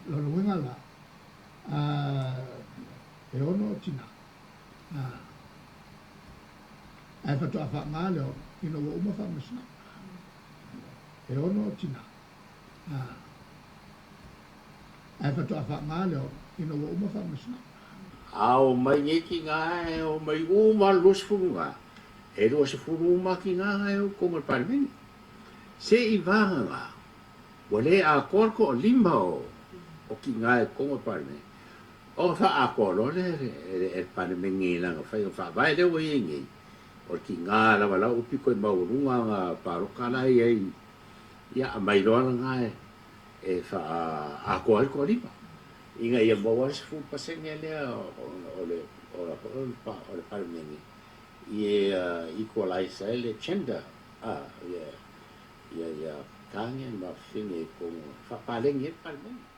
Lona uiga la, e 6 tina. Ae faatoa faaaoga le 6 ina ua uma faamasinoga. E 6 tina. Ae faatoa faaaoga le 6 ina ua uma faamasinoga. A o mai nei tina e o mai uma le 20 na, e 20 uma tina na e o i totonu o le Palemene. Se i vagana ua le atoa le toalima o tina i totonu o le Palemene, ona faaatoa loa lea e le Palemene i lana faiga faavae lea ua i ai nei, o le tina lava la ua pito i maualuga ana palota la e i ai, ia aumai loa lena e faaatoa ai le toalima, ina ia maua ai le 10% lea o le Palemene ia equalize ai le gender, ia tane ma fafine i totonu, faapaleni ai le Palemene.